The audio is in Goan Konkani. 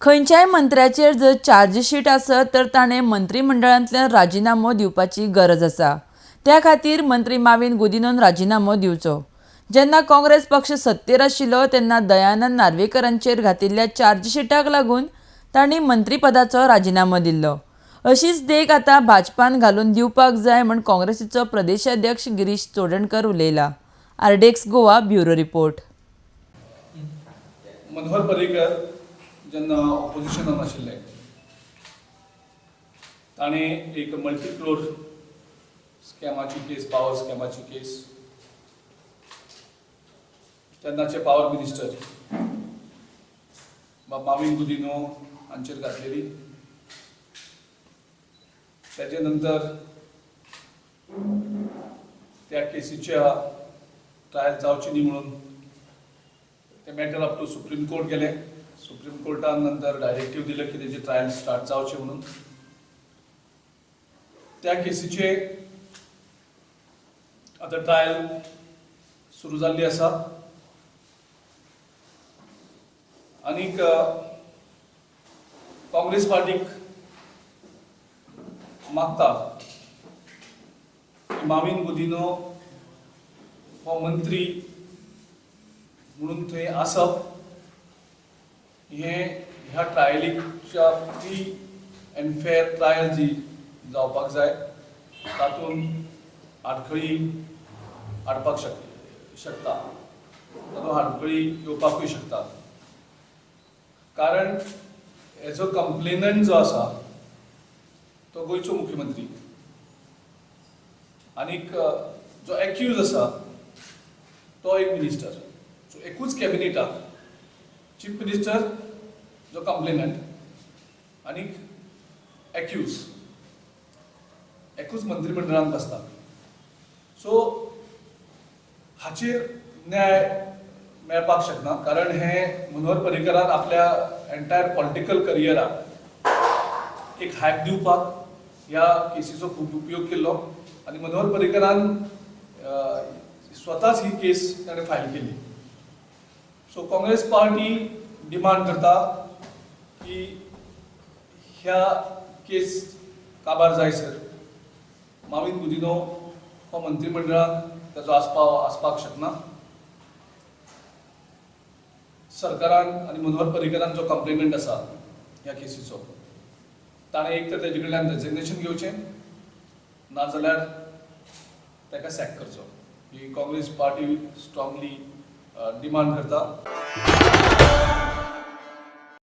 खंयच्याय मंत्र्याचेर जर चार्जशीट आसत तर ताणें मंत्रीमंडळांतल्यान राजिनामो दिवपाची गरज आसा. त्या खातीर मंत्री माविन गुदिन्होन राजिनामो दिवचो. जेन्ना काँग्रेस पक्ष सत्तेर आशिल्लो तेन्ना दयानंद नार्वेकरांचेर घातिल्ल्या चार्जशीटाक लागून तांणी मंत्रीपदाचो राजिनामो दिल्लो. अशीच देख आतां भाजपान घालून दिवपाक जाय म्हूण काँग्रेसीचो प्रदेशाध्यक्ष Girish Chodankar उलयला. RDX Goa bureau report. Manohar Parrikar जेन्ना ऑपोजिशनान आशिल्ले ताणें एक मल्टी क्रोर स्कॅमाची केस, पावर स्कॅमाची केस, तेन्नाचे पावर मिनिस्टर माविन गुदिन्हो हांचेर घातलेली. तेजे नंतर त्या केसीच्या ट्रायल जावची न्ही म्हणून ते matter up to Supreme Court गेले. सुप्रीम कोर्टान नंतर डायरेक्टीव दिलं की तेजे ट्रायल स्टार्ट जावचे म्हणून. त्या केसीचे आतां ट्रायल सुरू जाल्ली आसा आनीक काँग्रेस पार्टीक मागता की माविन गुदिन्हो हो मंत्री म्हणून थंय आसप हें ह्या ट्रायलीच्या फ्री अँड फेर ट्रायल जी जावपाक जाय तातूंत आडखळी हाडपाक शकता, तातूंत आडखळी येवपाकूय शकता. कारण हेजो कंप्लेनंट जो आसा तो गोंयचो मुख्यमंत्री आनीक जो एक्यूज आसा तो एक मिनिस्टर. सो एकूच कॅबिनेटाक चीफ मिनिस्टर जो कंप्लेनंट आनीक एक्यूज एकूच मंत्रीमंडळांत बसता. सो हाचेर न्याय मेळपाक शकना, कारण हे मनोहर पर्रीकरान आपल्या एंटायर पॉलिटिकल करियराक एक हायप दिवपाक ह्या केसीचो खूब उपयोग केल्लो आनी मनोहर पर्रीकरान स्वताच ही केस ताणें फायल केली. सो काँग्रेस पार्टी डिमांड करता की ह्या केस काबार जाय सर माविन गुदिन्हो हो मंत्रीमंडळांत ताचो आस्पाव आसपाक शकना. सरकारान आनी मनोहर पर्रीकरान जो कंप्लेनंट आसा ह्या केसीचो ताणें एक तर तेजे कडल्यान रेजिग्नेशन घेवचें, नाजाल्यार ताका सॅक करचो. ही काँग्रेस पार्टी स्ट्रांगली डिमांड करता.